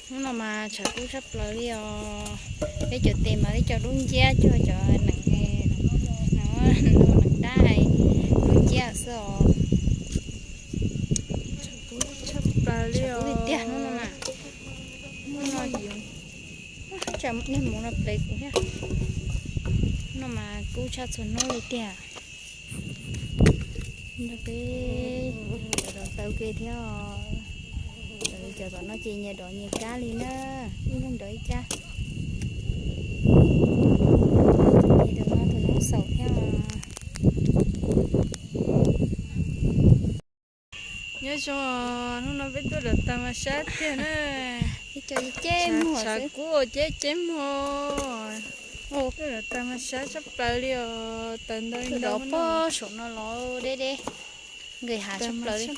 Hnub no mas tshav kub tshaj plaws li os. Peb cov tes mas peb cov dub nciab cuag cov neeg, neeg dab dub nciab xwb os. Tshav kub tshaj plaws li os. Tsam nej mus no plev kuv thiab. No mas kub tshaj txhua hnub li tiag. Nrog peb dov taws ke thiab. Cov tom no ces nyias dov nyias kab li na, ib leeg dov ib kab. Ces tus no tus noob xaum thiab. Nyob zoo, hnub no peb tuaj dov taws mas sab tiag na. Tshav kub ceb ceb muag. Tuaj dov taws mas sab tshaj plaws li os, taws ntau li ntau. Dov pob saum no los deb deb, nqis hav tshaj plaws li.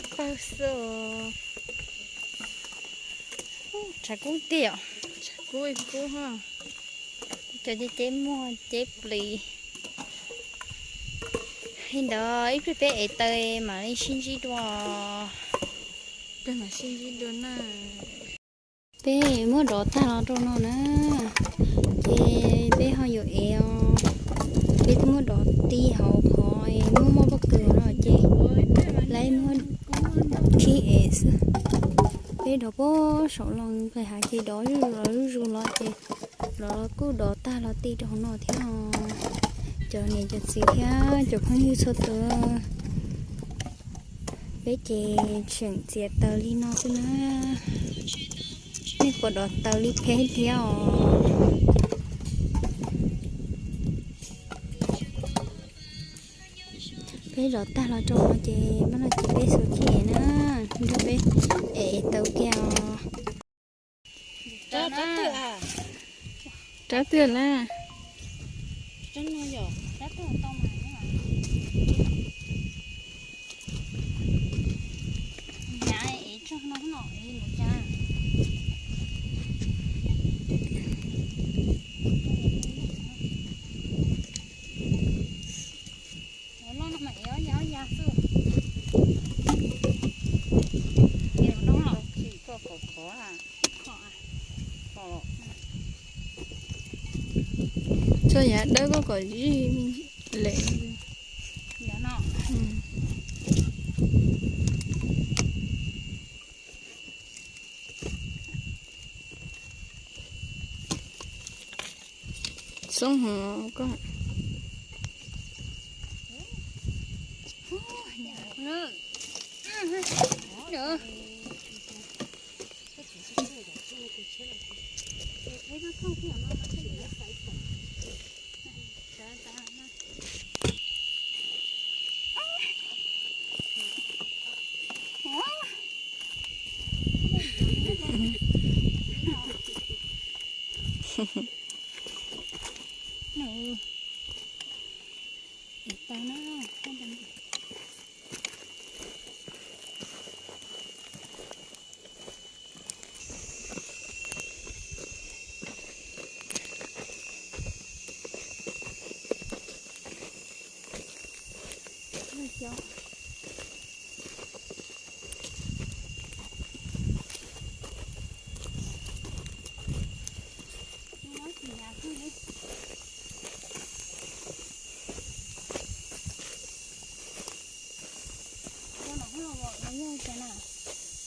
Tshav kub tiag os. Tshav kub kub. Cov ceb ceb muag ceb plis. Li ntawd ib pliag peb ev taws mam li sib ntsib dua. Peb muab dov tag los rau no na, ces peb ho yuav ev os. Peb twb muab dov ti hauv qhov muaj muaj pob kws no ces lawv muab khib ev xwb. Peb dov pob saum los nqis hav ces dov zuj zus los zuj zus los ces los kuj dov tag los ti rau hauv no thiab. Cov niam cov txiv thiab cov phooj ywg txhua tus, peb ces tseem txiav taws li no xwb na. Nej puas dov taws li peb thiab os? Peb dov tag los rau no ces mam li ces peb xuas khib ev na, nrog peb ev taws kiag os. Rab twg na? Tso yav dawb koj kom zib lem. Xoob hov koj.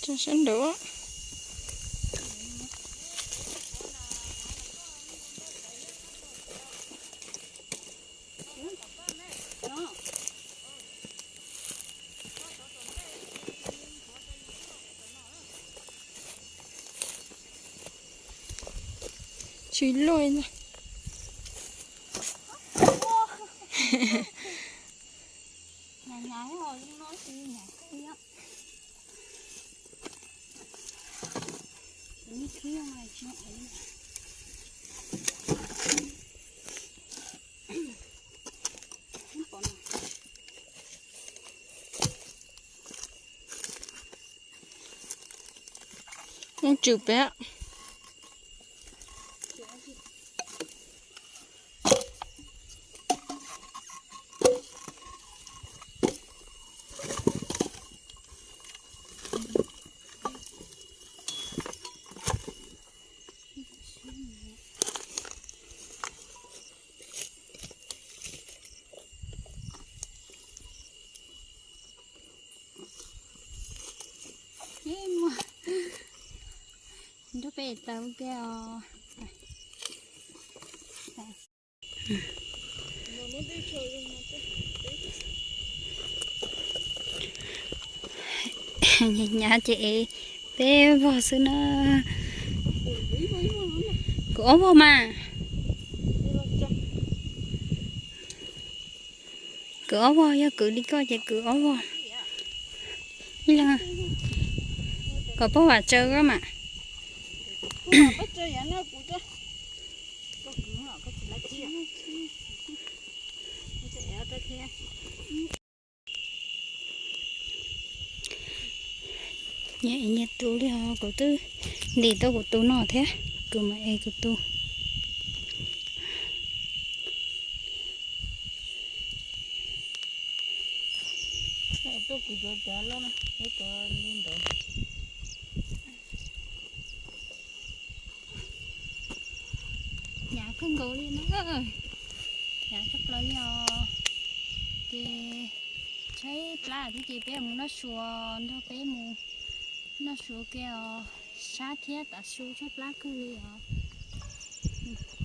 Tso sab nraud. Tsis luaj ntag. Yeej tsw peb. Nrog peb ev taws ua ke os. Hnyav hnyav ces ev peb vog xwb na. Kwv ob vog mas. Kwv ob vog, yog kwv li koj ces kwv ob vog. Ib leeg kom pog Vam tsaws koj mas. Nyias ev nyias tus li os, kuv twb ntim tau kuv tus no thiab, kuv mam ev kuv tus. Tuaj kuv cov cov loj na, ib cov li ntawd. Hnyav kawg nkaus li na, hnyav tshaj plaws li os. Ces tshaib plab thiab ces peb mus noj su, nrog peb mus noj su ke os, sab thiab tav su tshaib plab kawg li os.